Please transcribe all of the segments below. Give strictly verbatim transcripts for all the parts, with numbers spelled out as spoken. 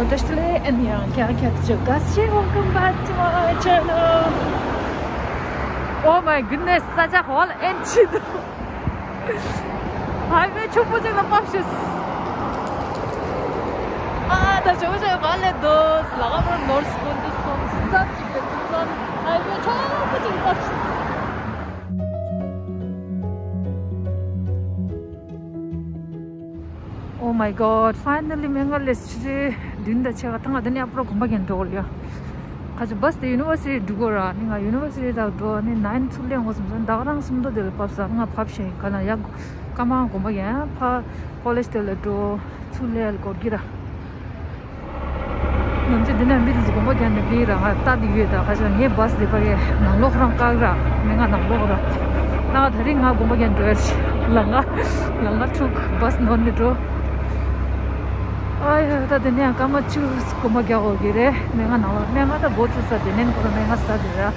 བཀྲ་ཤིས་བདེ་ལེགས། ཨ་ནི་ཡང་བསྐྱར་བསྐྱར་དུ་བཀྲ་ཤིས། Welcome back to my channel. Oh my goodness, such a hot and chill. ཧའི་ཝེ་ཕྱུག་པོ་ཅིག་ལ་བབས་ཤག་ཨ་ད་ཇོ་ཇོ་ག་ལེ་དོ་ལ་ག་པར་ནོར་སྐོར་དུ་སོང་སུམ་ཚན་ཅིག་དེ་སུམ་ཚན་ཧའི་ཝེ་ཕྱུག་པོ་ཅིག་ལ་བབས་ཤག Oh my god, finally སྨན་ཁང་ལས་ཕྱི་ཚེས་བདུན་དང་ཕྱེད་ཀ་ཐང་ང་དེ་ནས་ཨ་པོ་རོ་དགོན་པ་གན་འགྲོ་གི་ཡོད། ཁ་ཆུ་བྷས་དེ་ཡུ་ནི་ཝར་སི་ཊི་འགྲོ་གི་ར། ནི་ང་ཡུ་ནི་ཝར་སི་ཊི་དང་འགྲོ་ནི་ནའིན་ཚུར་ལེན་དགོས་བསམ་སོང་། ད་ག་རང་སུམ་མདོ་དེ་ལ་བབས་ས། ང་བབས་ཤེས་ག་ན་ཡ་ཀ་མ་དགོན་པ་གན་ཕ་ཀོ་ལེཇ་དེ་ལ་འགྲོ་ཚུར་ལེན་དགོས་ཀྱི་ར། ང་ཚོ་འདི་ནས་མི་དེ་ཚོ་དགོན་པ་གན་ནས་འདི་ར་ང་ལྟ་དེ་ཡོད། ད་ཁ་ཆུ་ངའི་བྷས་དེ་ཕ་གི་ནང་ལོགས་རང་བཀག་ར། སྨན་ཁང་ནང་ལོགས་ར། ད་ད་རིང་ང་དགོན་པ་གན་འགྲོ་ཡ་ལ་ང་ལ་ང་ཕྲུག་བྷས་ནོར་ནས་འགྲོ། ཨ་ཡ་ད་དེ་ནས་ཡང་སྐར་མ་བཅུ་གོམ་པ་རྒྱག་དགོས་ཀྱི་རེད། སྨན་ཁང་ནང་ལ་སྨན་ཁང་ད་འགོ་ཚུགས་ས་དེ་ནས་ཁོ་རང་སྨན་ཁང་ས་དེ་རེད།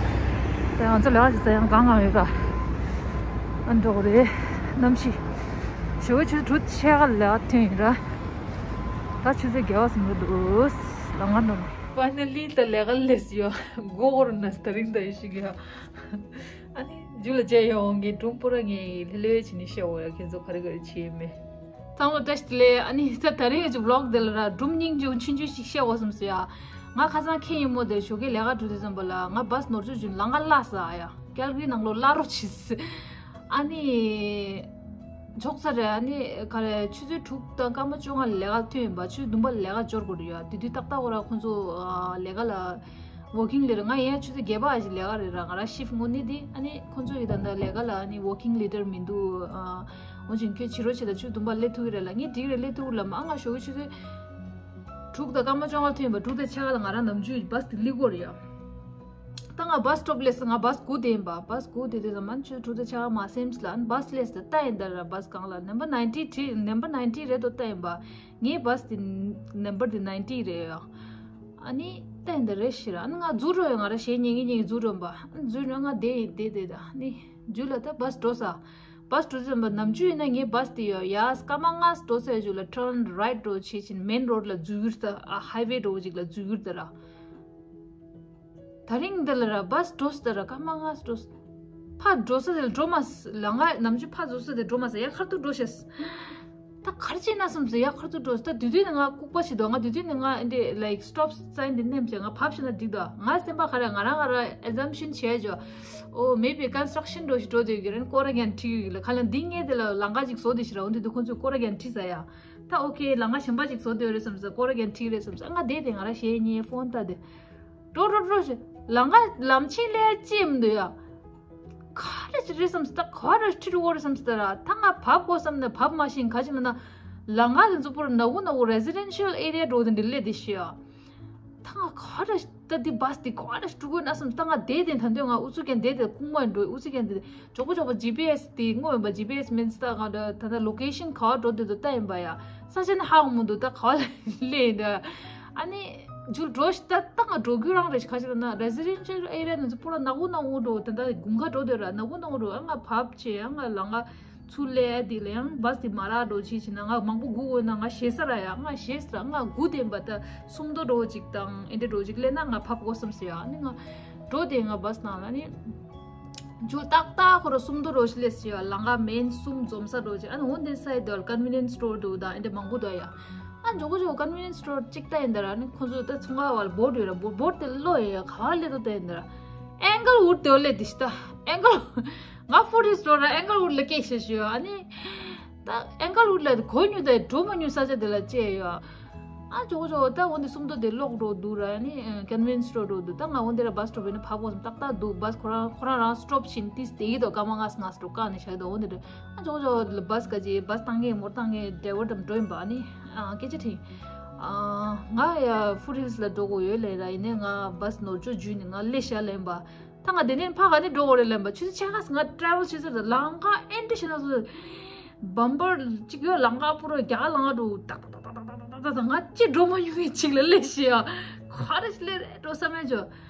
ད་ང་ཚོ་ལས་ཀ་བྱེད་ས་ཡང་གང་གང་ཡོད་ད། ཨ་འགྲོ་གི་རེད། གནམ་གཤིས་ཞོགས་པ་ཆུ་ཚོད་དྲུག་ཕྱེད་ཀ་ལ་ལས་ཀ་ཐོན་ཡིན་ར། ད་ཆུ་ཚོད་བརྒྱད་པ་ཟིན་གྱི་འདུག་ལམ་ཁ་འགྲོ་ནས། Finally ད་ལས་ཀ་ལས་ཡོད། མགོ་སྐོར་ན་ད་རིང་ད་ཡི་ཤི་གི་ཡ། ཨ་ནི་རྒྱུ་ལ་བྱས་ཡོང་ངས་སྒྲུང་པོ་ར་ངས་ལྷོད་ལྷོད་བྱས་ནས་བཤད་འོ་ཡ། ཁྱེད་ཚོ་ག་རེ་ག་རེ་བྱས་ཡོད་མེད། ཚང་མ་བཀྲ་ཤིས་བདེ་ལེགས། ཨ་ནི་ད་ད་རེས་ཀྱི་ཝི་ལོག་འདི་ལ་ར་སྒྲུང་སྙིང་རྗེ་ཆུང་ཆུང་ཞིག་བཤད་འོ་བསམ་སོང་ཡ། ང་ཁ་སང་ཁེ་ཡིན་མོ་དེར་ཞོགས་ཀས་ལས་ཀ་འགྲོ་དུས་ཙམ་པ་ལ་ང་བྷས་ནོར་ཅོག་བྱུང་ལམ་ཁ་བརླག་སོང་ཡ། ཀལ་གྷི་རི་ནང་ལོགས་བརླག་རོགས་བྱེད། ཨ་ནི། ཆོག་ས་རེད། ཨ་ནི་ག་རེ་ཆུ་ཚོད་དྲུག་དང་སྐར་མ་བཅོ་ལྔ་ལ་ལས་ཀ་ཐོན་ཡིན་པ། ཆུ་ཚོད་བདུན་པ་ལ་ལས་ཀ་འབྱོར་དགོས་རེད་ཡ། དེ་དུས་ཏག་ཏག་ཁོ་ར་ཁོང་ཚོ་ལས་ཀ་ལ་ཝོར་ཀིང་ལེ་ཌར། ང་ཡང་ཆུ་ཚོད་བརྒྱད་པ་ཞིག་ལས་ཀ་རེད་ར། ང་ར་ཤིཕ་དངོས་གནས་དེ། ཨ་ནི་ཁོང་ཚོ་ཡི་ད་ལྟ་ལས་ཀ་ལ་ཨ་ནི་ཝོར་ཀིང་ལེ་ཌར་མི་འདུག་འོན་ཀྱང་ཁྱོད་བྱེད་རོགས་བྱེད་དང་། ཆུ་ཚོད་བདུན་པ་སླེབས་ཐུབ་ཀྱི་རེད་ལ། ངས་འགྲིག་རེད། སླེབས་ཐུབ་ཀྱི་རེད་ལ། མ་ཨ་ང་ཞོགས་ཀྱི་ཆུ་ཚོད་དྲུག་དང་སྐར་མ་བཅོ་ལྔ་ཐོན་ཡིན་པ། དྲུག་དང་ཕྱེད་ཀ་ལ་ང་རང་ནམ་རྒྱུན་བྷས་དེ་སླེབས་དགོས་རེད་ཡ། ད་ང་བྷས་སི་ཊོབ་སླེབས་སོང་། ང་བྷས་སྒུག་བསྡད་ཡིན་པ། བྷས་སྒུག་བསྡད་དུས་ཙམ་པ་ཆུ་ཚོད་དྲུག་དང་ཕྱེད་ཀ་མ་ཟིན་ཙམ་ལ་ཨ་ནི་བྷས་སླེབས་སོང་། ལྟ་ཡིན་ད་ར་བྷས་སྒང་ལ་ནམ་བར་ནའིན་ཊི་ཐི་རི། ནམ་བར་ནའིན་ཊི་རེད་དོ་ལྟ་ཡིན་པ། ངའི་བྷས་དེ་ནམ་བར་དེ་ནའིན་ཊི་རེད་ཡ། ཨ་ནི་ལྟ་ཡིན་ད་རེད་ཤི་ར། ཨ་ནི་ང་འཛུལ་འགྲོ་ཡ། ང་ར་གཞས་ཉན་གིན་ཉན་གིན་འཛུལ་འགྲོ་ཡིན་པ། ཨ་ནི་འཛུལ་འགྲོ། ང་བསྡད་ཡིན་བསྡད་བསྡད། ཨ་ནི་མཇུག་ལ་ད་བྷས་འགྲོ་ས། བྷས་འགྲོ་དུས་ཙམ་པ་ནམ་རྒྱུན་ཡིན་ན་ངའི་བྷས་དེ་ཡ་ཡ་སྐར་མ་ལྔ་འགྲོ་ས་ཡ་མཇུག་ལ་ཊརན་རའིཊ་འགྲོ་བྱེད་ཕྱིན་མེན་རོཌ་ལ་འཛུལ་གྱི་རེད་ད། ཨ་ཧའི་ཝེ་འགྲོ་ཅིག་ལ་འཛུལ་གྱི་རེད་ད་ར། ད་རིང་འདི་ལ་ར་བྷས་འགྲོ་ས་དེ་ར་སྐར་མ་ལྔ་འགྲོ་ས། ཕར་འགྲོ་ས་དེ་ལ་འགྲོ་མ་སོང་། ལམ་ཁ་ནམ་རྒྱུན་ཕར་འགྲོ་ས་དེ་འགྲོ་མ་སོང་། ཡ་ཁ་ཐུག་འགྲོ་ཤེས། ད་ག་རེ་བྱས་ན་བསམ་སོང་། ཡ་ཁ་ཐུག་འགྲོ་ས། ད་དུས་དུས་ནས་ང་ལྐུགས་པ་ཞིག་འདུག་ང་དུས་དུས་ནས་ང་འདི་ལའིཀ་སི་ཊོབ་སའིན་འདི་མནན་བྱས་ང་བབས་ཤེས་ན་འགྲིག་འདུག་ང་སེམས་པ་ག་རེ་ང་རང་ང་རང་ཨེ་ཛམ་ཤན་བྱས་བྱས། ཨོ་མེ་བི་ཀོན་སི་ཊྲག་ཤན་འགྲོ་ཞིག་འགྲོ་དུས་ཀྱི་རན་སྐོར་ར་གན་ཁྲིད་ཡོད་ལ། ཁ་ལ་འདི་ངས་དེ་ལ་ལམ་ཁ་ཅིག་བཟོ་དེ་ཞིག་ར། འོ་འདི་དུས་ཁོང་ཚོས་སྐོར་ར་གན་ཁྲིད་ས་ཡ། ད་ཨོ་ཁེ་ལམ་ཁ་གཞན་པ་ཅིག་བཟོ་དེ་ཡོད་རེད་བསམ་ས། སྐོར་ར་གན་ཁྲིད་རེད་བསམ་ས། ང་བསྡད་དེ་ང་ར་གཞས་ཉན་ཕོན་ལྟ་དེ། འགྲོ་འགྲོ་འགྲོ་ཞེས་ལམ་ཁ་ལམ་ཆེན་ལས་ཅི་ཡང་མི་འདུག་ཡ། ག་རེ་ཅིག་རེད་བསམ་སྟེ། ད་ག་རེ་ཁྲིད་འགྲོ་རེད་བསམ་སྟེ་ར། ད་ང་བབས་དགོས་བསམ་ནས་བབས་མ་ཤེས། ག་ཅི་མིན་ན་ལམ་ཁ་དེ་ཚོ་པུར་ནག་པོ་ནག་པོ། རེ་སི་ཌེན་ཤལ་ཨེ་རི་ཡ་འགྲོ་དེ་འདྲ་སླེབས་དེ་ཤི་ཡ། ད་ང་ག་རེ་ད་འདི་བྷས་འདི་ག་རེ་འགྲོ་དགོས་ན་བསམ་སྟེ། ད་ང་བསྡད་དེ་ད་འདོད་ང་ཨུ་ཚུགས་ཀྱང་བསྡད་དེ་ཁུག་མ་འགྲོ། ཨུ་ཚུགས་ཀྱང་བསྡད་དེ། མགྱོགས་པོ་མགྱོགས་པོ་ཇི་པི་ཨེ་སི་དེ་སྔོན་པ། ཇི་པི་ཨེ་སི་མིན་སྟ་ག་འདྲ་ད་ལྟ་ལོ་ཀེ་ཤན་ག་བ་འགྲོ་འདོད་འདུག་ལྟ་ཡིན་པ་ཡ། ས་ཆ་ནི་ཧ་གོ་མི་འདུག་ད་ག་བ་ལ་སླེབས་ཡིན་འདྲ། ཨ་ནི་མཇུག་འགྲོ་ཞིག་ད་ད་ང་འགྲོ་རྒྱུ་རང་རེད་ཤག་ག་ཅི་ལབ་ན་རེ་སི་ཌེན་ཤལ་ཨེ་རི་ཡ་ནང་ཚོ་པུ་ར་ནག་པོ་ནག་པོ་འགྲོ། ད་ད་དགུན་ཁ་འགྲོ་འདོད་ར་ནག་པོ་ནག་པོ་འགྲོ། ཨ་ང་བབས་བྱས་ཨ་ང་ལམ་ཁ་ཚུར་སླེབས་དེ་ལ་ཡང་བྷས་དེ་མ་རག་འགྲོ་ཅིག་བྱས་ན་ང་མང་པོ་སྒུག་འོས་ན་ང་ཞེད་ས་ར་ཡ། ང་ཞེད་ས་ར། ང་སྒུག་བསྡད་པ་ད་སུམ་མདོ་འགྲོ་ཅིག་དང་ཨེ་འདྲ་འགྲོ་ཅིག་སླེབས་ན་ང་བབས་དགོས་བསམ་སོང་ཡ། ཨ་ནི་ང་འགྲོ་དེ་ང་བྷས་ནང་ལ་ནི། མཇུག་ཏག་ཏག་ཁོ་ར་སུམ་མདོ་རོ་ཞིག་སླེབས་ཡོད། ལམ་ཁ་མེན་སུམ་འཛོམས་ས་རོ་ཅིག་ཨ་ནི་འོན་ཏེ་སའི་དོར་ཀོན་ཝི་ནི་ཡན་སི་སི་ཊོར་འདུག་དང་ཨེ་འདྲ་མང་པོ་འདུག་ཡ། ཨ་མགྱོགས་པོ་མགྱོགས་པོ་ཀོན་ཝི་ནི་ཡན་སི་སི་ཊོར་ཅིག་ལྟ་ཡིན་ད་ར། ཨ་ནི་ཁོ་ཚོ་ད་ཚོང་ཁང་བ་ལ་བོར་ཌི་ཡོད་ར། བོ་བོར་ཌི་དེ་ལོ་ཡ་ག་བ་སླེབས་འདུག་ལྟ་ཡིན་ད་ར། ཨེང་གལ་ཝུཌ་དེ་བ་སླེབས་དེ་ཤི་ད། ཨེང་གལ་ང་ཕུ་ཌི་སི་ཊོར་ར་ཨེང་གལ་ཝུཌ་ལ་སྐད་ཤེས་ཤི་ཡོད། ཨ་ནི་ད་ཨེང་གལ་ཝུཌ་ལ་གོ་མྱོང་དང་འགྲོ་མ་མྱོང་ས་ཆ་དེ་ལ་བཅད་ཡོད། ཨ་མགྱོགས་པོ་མགྱོགས་པོ་ད་འོན་ཏེ་སུམ་མདོ་དེ་ལོག་འགྲོ་འདུག་ར། ཨ་ནི་ཀོན་ཝི་ནི་ཡན་སི་སི་ཊོར་འགྲོ་འདུག་ད་ང་འོན་ཏེ་ར་བྷས་སི་ཊོབ་ཡིན་ན་བབས་དགོས་བསམ་ཏག་ཏག་འདུག་བྷས་ཁོ་རང་ཁོ་རང་རང་སི་ཊོབ་བྱིན་ཏིས་དེ་ཡིད་དོ་སྐར་མ་ལྔ་ལྔ་སི་ཊོབ་བཀག་ནས་བཞག་འདུག་འོན་ཏེ་ར་ཨ་མགྱོགས་པོ་མགྱོགས་པོ་བྷས་ག་ཅི་བྷས་བཏང་ངེས་མོར་བཏང་ངེས་ཌ་རའི་ཝར་དང་འགྲོ་ཡིན་པ། ཨ་ནི་ཨ་སྐད་ཆ་དྲིས། ཨ་ང་ཡ་ཕུ་ཌི་ཧིལ་སི་ལ་འགྲོ་དགོས་ཡོད་ལབ་ར། ཡིན་ནའི་ང་བྷས་ནོར་ཅོག་འཇུས་ནས་ང་སླེབས་ཤག་ལབ་ཡིན་པ། ད་ང་དེ་ནས་ཕ་ག་ནས་འགྲོ་དགོས་རེད་ལབ་པ། ཆུ་ཚོད་ཕྱེད་ཀ་ང་ཊ་རེ་ཝལ་བྱེད་ས་རེད། ལམ་ཁ་ཨེ་འདྲ་ཞིག་ན་སོ་བམ་པར་གཅིག་ཡོད། ལམ་ཁ་པུ་ར་རྒྱ་གར་ལམ་ཁ་འགྲོ་ཏག་ཏག་ཏག་ཏག་ང་ཅི་འགྲོ་མ་མྱོང་བའི་ཅིག་ལ་སླེབས་ཤི་ཡ། ག་རེ་ཞིག་སླེབས་རེད་འགྲོ་བསམ་ཡ་ཅོ།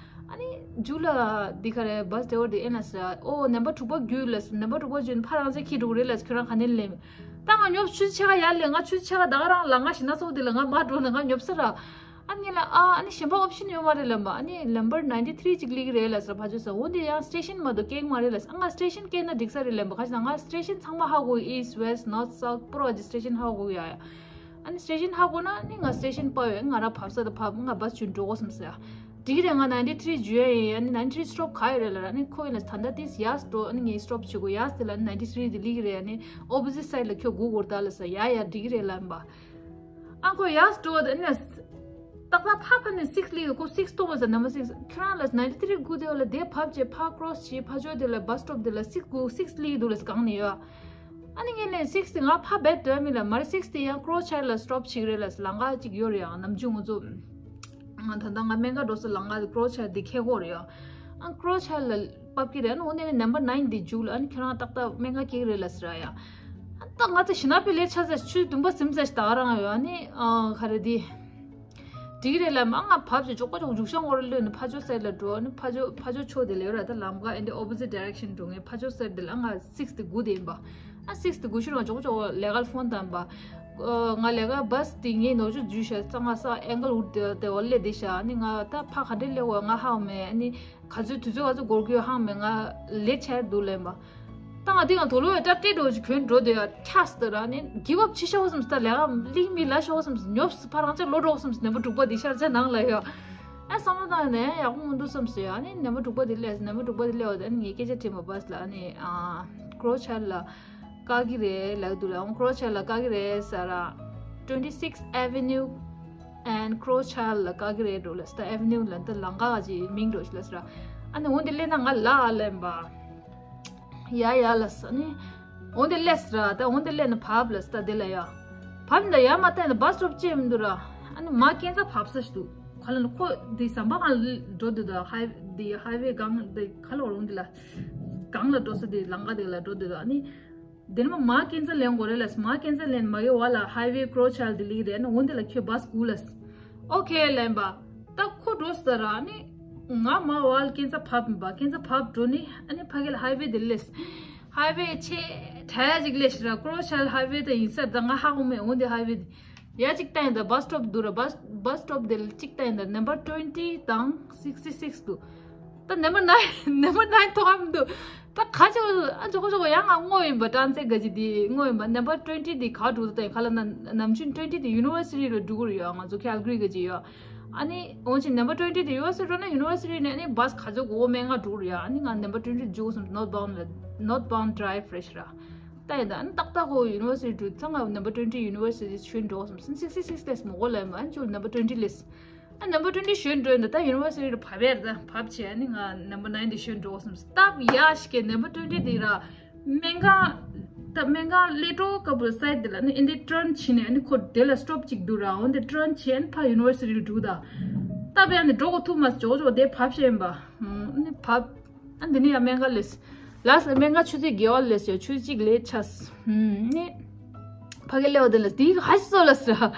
ཨ་ནི་མཇུག་ལ་འདི་ག་རེད། བྷས་ཌ་རའི་ཝར་དེ་ཨེ་ན་ཟེར། ཨོ་ནམ་པར་དྲུག་པ་བརྒྱུད་ལ་ཟེར། ནམ་པར་དྲུག་པ་བརྒྱུད་ནས་ཕ་རང་ཚོས་ཁྱེར་འགྲོ་གི་རེད་ལ་ཟེར། ཁྱོད་རང་ག་ནས་སླེབས། ད་ང་ཉོབ་ཆུ་ཚོད་ཕྱེད་ཀ་ཡར་སླེབས། ང་ཆུ་ཚོད་ཕྱེད་ཀ་ད་ག་རང་ལམ་ཁ་ཞིག་ན་སོ་དེ་ལ་ང་མར་འགྲོ་ནས་ང་ཉོབ་ས་ར། ཨ་ནི་ལ་ཨ་ཨ་ནི་གཞན་པ་ཨོབ་ཤན་ཡོད་མ་རེད་ལབ་པ། ཨ་ནི་ནམ་བར་ནའིན་ཊི་ཐི་རི་ཅིག་སླེབས་ཀྱི་རེད་ལབ་ཟེར། ཕར་ཕྱོགས་ས་འོ་འདི་ཡང་སི་ཊེ་ཤན་མ་གཏོགས་སྐད་མ་རེད་ལབ་ཟེར། ཨ་ང་སི་ཊེ་ཤན་སྐད་ན་འགྲིག་ས་རེད་ལབ་པ། ཁ་ཅིག་ང་སི་ཊེ་ཤན་ཚང་མ་ཧ་གོ་གི། ཨིསྚ་ཝེསྚ་ནོརྚ་སའུཐ་པུ་ར་གི་སི་ཊེ་ཤན་ཧ་གོ་གི་ཡ་ཡ། ཨ་ནི་སི་ཊེ་ཤན་ཧ་གོ་ན་ནི་ང་སི་ཊེ་ཤན་པ་ཡོད། ང་ར་བབས་ས་དང་བབས། ང་བ་སི་ཅུན་འགྲོ་དགོས་བསམ་ཟེར་ཡ། འགྲིག་རེད། ང་ནའིན་ཊི་ཐི་རི་འཇུ་ཡ་ཡིན། ཨ་ནི་ནའིན་ཊི་ཐི་རི་སི་ཊོབ་ག་ཡོད་རེད་ལབ་ར། ཨ་ནི་ཁོ་ཡིན་ལ་ད་ལྟ་ཏིས་ཡར་འགྲོ། ཨ་ནི་ངས་སི་ཊོབ་བྱེད་དགོས། ཡར་དེ་ལ་ནའིན་ཊི་ཐི་རི་དེ་ལིག་རེད། ཨ་ནི་ཨོ་པོ་ཟིཊ་སའིཌ་ལ་ཁྱོད་སྒུག་དགོས་རེད་ད་ལབ་ཟེར། ཡ་ཡ་འགྲིག་རེད་ལབ་པ། ཨ་ཁོ་ཡར་འགྲོ་དེ་ཨ་ནི་ཏག་ཏག་ཕ་ཕ་ནས་སིགསི་ལིག་ཁོ་སིགསི་ཐོབ་པ་ཟེར། ནམ་བར་སིགསི། ཁྱོད་རང་ལ་ནའིན་ཊི་ཐི་རི་སྒུག་དེ་བ་ལ་དེ་བབས་བྱས་ཕ་ཀོ་རོ་སི་བྱས་ཕ་ཕྱོགས་དེ་ལ་བ་སི་ཊོབ་དེ་ལ་སིགསི་སྒུག་སིགསི་ལིག་འདུག་ལ་གང་ནས་ཡོད། ཨ་ནི་ངས་ལན་སིགསི་དེ་ང་ཕ་བེད་དོན་མི་ལ་མར་སིགསི་དེ་ཡང་ཀོ་རོ་ཆ་ལ་སི་ཊོབ་བྱེད་ཀྱི་རེད་ལ། ལམ་ཁ་ཅིག་ཡོད་རེད། ཡང་ནམ་རྒྱུན་ང་ཚོ་ང་ད་ལྟ་ང་སྨན་ཁང་འགྲོ་ས་ལམ་ཁ་དེ་ཀོ་རོ་ཆ་དེ་ཁེ་གོ་རེད་ཡ། ཨ་ཀོ་རོ་ཆ་ལ་བབས་ཀྱི་རེད། ཨ་ནི་འོ་ནས་ནམ་བར་ནའིན་དེ་འཇུག་ལ། ཨ་ནི་ཁྱོད་རང་ཏག་ཏག་སྨན་ཁང་སྐྱེལ་གྱི་རེད་ལ་ཟེར་ཡ། ཨ་ད་ང་ཚོ་ཞི་ན་པི་ལས་ཆ་ཚ་ཆུ་བདུན་པ་ཟིམ་ཚ་ཞིག་ད་རང་ཡོད། ཨ་ནི་ཨ་ག་རེ་དེ། འགྲིག་རེད་ལབ་མ། ང་བབས་ཀྱི་ཅོག་པ་ཅོག་འཇུག་ཤང་འོར་ལོས་ནི་ཕ་ཇོ་སར་ལ་འགྲོ་ནི། ཕ་ཇོ་ཕ་ཇོ་ཆོ་དེ་ལས་ར་ད་ལམ་ཀ་ཨེ་འདི་ཨོ་པོ་ཟིཊ་ཌི་རེག་ཤན་འགྲོ་ངེས། ཕ་ཇོ་སར་དེ་ལ་ང་སིགས་དེ་དགུ་དེ་ཡིན་པ། ཨ་སིགས་དེ་དགུ་ཤུ་རང་ཅོག་པ་ཅོག་ལས་ཀར་ཕོན་བཏང་པ། ང་ལས་ཀ་བས་དེ་ངས་ནོར་ཅོ་འཇུས་ཤ་ཙང་ང་ས་ཨེང་གལ་ཝུཌ་དེ་དེ་འོར་ལས་དེ་ཤ། ཨ་ནི་ང་ད་ཕ་ག་འདྲེ་ལས་འོ་ང་ཧ་མེད། ཨ་ནི་ག་ཚོད་དུས་ཚོད་ག་ཚོད་འགོར་གི་ཡོད་ཧ་མེད། ང་ལས་ཆེར་འདུག་ལབ་པ། ད་ང་དེ་ང་དོ་ལོ་ཡ་སྐྲ་སྤྲད་འགྲོ་ཅིག་གྱོན་འགྲོ་དེ་ཡ་ཁྱགས་སྟེ་ར་ནི་གི་བབ་ཆེ་ཤོག་བསམ་སྟ་ལས་ཀ་ལིག་མི་ལ་ཤོག་བསམ་སྟ་ཉོབ་སི་ཕ་རང་ཅག་ལོ་འགྲོ་བསམ་སྟ་ནམ་བར་དྲུག་པ་དེ་ཤར་ཆ་ནང་ལ་ཡོ། ཨ་བསམ་བློ་བཏང་ནས་ཡག་པོ་མི་འདུག་བསམ་སོ་ཡ། ནི་ནམ་བར་དྲུག་པ་དེ་སླེབས། ནམ་བར་དྲུག་པ་དེ་སླེབས་བ་དེ་ནི་ངས་སྐད་ཆ་དྲིས་མ་བས་ལ་ནི་ཨ་ཀོ་རོ་ཆ་ལ་བཀག་གི་རེད་ལབ་འདུག་ལ། ཨོང་ཀོ་རོ་ཆ་ལ་བཀག་གི་རེད་ཟེར་ར། Twenty-sixth Avenue and Crow Child ལ་བཀག་གི་རེད་འགྲོ་ལ་སྟ། ཨེ་ཝེ་ནིའུ་ལ་འདི་ལམ་ཁ་ག་ཅིག་མིང་འགྲོ་ཞིག་ལ་ཟེར་ར། ཨ་ནི་འོ་འདི་སླེབས་ན་ང་ལ་ཨ་ལེན་པ། ཡ་ཡ་ལ་ས་ནི། འོ་འདི་སླེབས་ཟེར་ར། ད་འོ་འདི་སླེབས་ན་བབས་ལ་སྟ་དེ་ལ་ཡ། བབས་འདི་ཡ་མ་བལྟས་ན་བ་སི་སི་ཊོབ་ཅེས་མི་འདུག་ར། ཨ་ནི་མ་སྐྱེན་ཚ་བབས་ས་ཞིག་འདུག་ག་ལ་ནི་ཁོ་འདི་ཟམ་པ་སྒང་ལ་འགྲོ་འདུག་ད། ཧའི་འདི་ཧའི་ཝེ་སྒང་འདི་ག་ལ་འོ་འདི་ལ། སྒང་ལ་འགྲོ་ས་འདི་ལམ་ཁ་འདི་ལ་འགྲོ་འདུག་ད། ཨ་ནི། དེ་ནས་མ་མ་སྐྱེན་ཚ་ལེན་དགོས་རེད་ལ། མ་སྐྱེན་ཚ་ལེན་མ་གི་བ་ལ་ཧའི་ཝེ་ཀོ་རོ་ཆ་ལ་དེ་ལིག་རེད། ཨ་ནི་འོ་འདི་ལ་ཁྱོད་བ་སི་སྒུག་ལ། ཨོ་ཁེ་ལེན་པ། ད་ཁོ་འགྲོ་ས་ར་ནི། ང་མ་བ་ལ་སྐྱེན་ཚ་བབས་མི་པ། སྐྱེན་ཚ་བབས་འགྲོ་ནི། ཨ་ནི་ཕ་གི་ལ་ཧའི་ཝེ་དེ་ལེས། ཧའི་ཝེ་ཆེ་དྲ་ཡ་ཅིག་ལེས་ར། ཀོ་རོ་ཆ་ལ་ཧའི་ཝེ་དེ་ཡིན་ས་ད་ང་ཧ་གོ་མེད། འོ་འདི་ཧའི་ཝེ་དེ། ཡ་གཅིག་བལྟས་ཡིན་ད་བ་སི་སི་ཊོབ་འདུག་ར། བ་སི་བ་སི་སི་ཊོབ་དེ་ལ་གཅིག་བལྟས་ཡིན་ད། ནམ་བར་ཊུ་ཝེན་ཊི་དང་སིགས་ཊི་སིགས་འདུག་ད་ནམ་བར་ནའིན་ནམ་བར་ནའིན་ཐོག་ཨ་མི་འདུག་ད་ཁ་ཆེ་བ་ཨ་ཇོ་ཁོ་ཇོ་ཁོ་ཡང་ང་ངོ་ཡིན་པ། ཀྲང་ཙེ་ག་ཅི་དེ་ངོ་ཡིན་པ། ནམ་བར་ཊུ་ཝེན་ཊི་དེ་ག་འགྲོ་ད་ཡིན་ཁ་ལ་ན་ནམ་རྒྱུན་ཊུ་ཝེན་ཊི་དེ་ཡུ་ནི་ཝར་སི་ཊི་ལ་འགྲོ་གི་རེད་ཡ། ང་ཚོ་ཁལ་གྷ་རི་ག་ཅི་ཡ། ཨ་ནི་འོན་ཅིག་ནམ་བར་ཊུ་ཝེན་ཊི་དེ་ཡུ་ནི་ཝར་སི་ཊི་འགྲོ་ན་ཡུ་ནི་ཝར་སི་ཊི་ནས་ཨ་ནི་བ་སི་ག་ཚོད་འགོར་མེད་ང་འགྲོ་གི་རེད་ཡ། ཨ་ནི་ང་ནམ་བར་ཊུ་ཝེན་ཊི་འཇུག་སོང་། ནོར་ཐ་བའུན་ལ་ནོར་ཐ་བའུན་ཌི་རའིབ་རེད་ཤག་ར། ད་ཡིན་ད་ཨ་ནི་ཏག་ཏག་ཁོ་ཡུ་ནི་ཝར་སི་ཊི་འགྲོ་ཚང་ང་ནམ་བར་ཊུ་ཝེན་ཊི་ཡུ་ནི་ཝར་སི་ཊི་ཆོས་འགྲོ་སོང་། སིགས་ཊི་སིགས་ལེས་མ་གོ་ལ་ཡིན་པ། ཨ་ནི་ཅུ་ནམ་བར་ཊུ་ཝེན་ཊི་ལེས། ཨ་ནམ་བར་ཊུ་ཝེན་ཊི་ཞོན་འགྲོ་ཡིན་ད། ད་ཡུ་ནི་ཝར་སི་ཊི་རུ་བབས་ཡར་ད་བབས་བྱས། ཨ་ནི་ང་ནམ་བར་ནའིན་དེ་ཞོན་འགྲོ་སོང་། སྟབས་ཡག་ཞིག་གི་ནམ་བར་ཊུ་ཝེན་ཊི་དེ་ར་སྨན་ཁང་། ད་སྨན་ཁང་སླེབས་འགྲོ་སྐབས་ལ་སའིཌ་དེ་ལ་ཨ་ནི་ཨེ་འདི་ཊརན་བྱས་ནས་ཨ་ནི་ཁོ་དེ་ལ་སི་ཊོབ་ཅིག་འདུག་ར། འོན་ཏེ་ཊརན་བྱས་ཨ་ནི་ཕར་ཡུ་ནི་ཝར་སི་ཊི་ལ་འགྲོ་ད། སྟབས་ཡག་ནི་འགྲོ་གོ་ཐུབ་མ་སོང་། ཇོ་ཇོ་དེ་བབས་བྱས་ཡིན་པ། ཨ་ནི་བབས། ཨ་འདི་ནི་ཡ་སྨན་ཁང་ལས། ལགས་སོ། སྨན་ཁང་ཆུ་ཚོད་བརྒྱད་པ་ལས་ཡ་ཆུ་ཚོད་གཅིག་ལས་ཆགས། ཨུམ། ནི། ཕ་གི་སླེབས་པ་དེ་ལ་དེའི་ཧ་ཤི་སོ་ལ་ཟེར།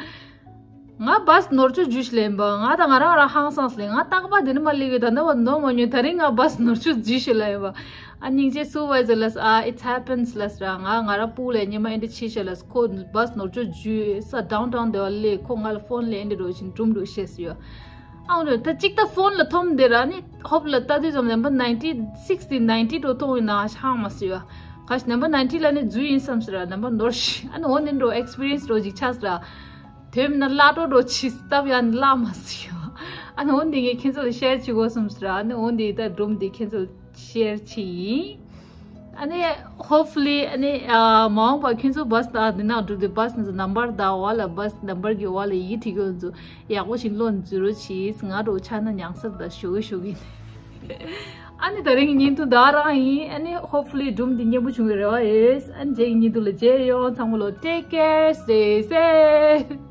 ང་བ་སི་ནོར་བཅུ་འཇུས་ཤིག་ལེན་པ། ང་དང་ང་རང་རང་ཧང་སངས་ལེ། ང་རྟག་པ་དེ་ནི་མ་སླེབས་ཡོད། ད་ནི་བ་ནོར་མ་ཉོས། ད་རིང་ང་བ་སི་ནོར་བཅུ་འཇུས་ཤིག་ལ་ཡོད་པ། ཨ་སྙིང་རྗེ་སུ་བ་ཟེར་ལ་ཟེར། ཨ་it happens ལ་ཟེར། ང་ང་རང་སྤུ་ལས་ཉི་མ་ཨེ་འདྲ་ཆེ་ཤ་ལ་ཁོ་བ་སི་ནོར་བཅུ་འཇུས་ས་ཌའུན་ཊའུན་དེ་བ་སླེབས། ཁོ་ང་ལ་ཕོན་ལས་ཨེ་འདྲ་འགྲོ་བཞིན་འགྲུམ་འགྲོ་ཤེས་སུ་ཡོད། ཨང་རེད། ད་གཅིག་ད་ཕོན་ལ་ཐོམ་དེ་ར་ནི་ཧོབ་ལ་ལྟ་དུས་ཙམ་ནམ་བར་ནའིན་ཊི་སིགས་ཊི་ནའིན་ཊི་འགྲོ་ཐོང་ཡིན་ན་ཧང་མ་སི་ཡོད། ག་ཤ་ནམ་བར་ནའིན་ཊི་ལ་ནི་འཛུལ་ཡིན་བསམ་སི་ར། ནམ་བར་ནོར་ཤི་ཨ་ནི་འོ་ནི་འགྲོ་ཨེག་སི་པི་རི་ཡན་སི་འགྲོ་ཅིག་ཆགས་སི་ར། དོན་མིན་ན་བརླག་འགྲོ་འགྲོ་ཆི་སྟབས་ཡ་ནི་བརླག་མ་སི་ཡོད། ཨ་ནི་འོ་འདི་ངས་ཁྱེད་ཚོ་ལ་ཤེར་བྱེད་དགོས་བསམ་སི་ར། ཨ་ནི་འོ་འདི་ད་སྒྲུང་འདི་ཁྱེད་ཚོ་ལ་ཤེར་བྱེད་ཡིན། ཨ་ནི་hopefully ཨ་ནི་ཨ་མ་འོངས་པ་ཁྱོད་ཚོ་བ་སི་ད་འདི་ནང་འགྲོ་དུས་བ་སི་ནི་ནམ་བར་ད་བ་ལ་བ་སི་ནམ་བར་གྱི་བ་ལ་ཡིག་བྲིས་ཀྱི་ཡོད་ཚོ་ཡག་པོ་ཞིག་ཀློག་ནས་འཛུལ་རོགས་གྱིས། ང་འགྲོ་ཆ་ན་ཉང་སར་ད་ཞུ་གི་ཞུ་གི། ཨ་ནི་ད་རིང་གི་བརྙན་ཐུང་ད་རང་ཡིན། ཨ་ནི་hopefully སྒྲུང་འདི་སྙན་པོ་བྱུང་བའི་རེ་བ་ཡོད། ཨ་ནི་རྗེས་ཀྱི་བརྙན་ཐུང་ལ་མཇལ་ཡོང་། ཚང་མ་ལོ་take care, stay safe.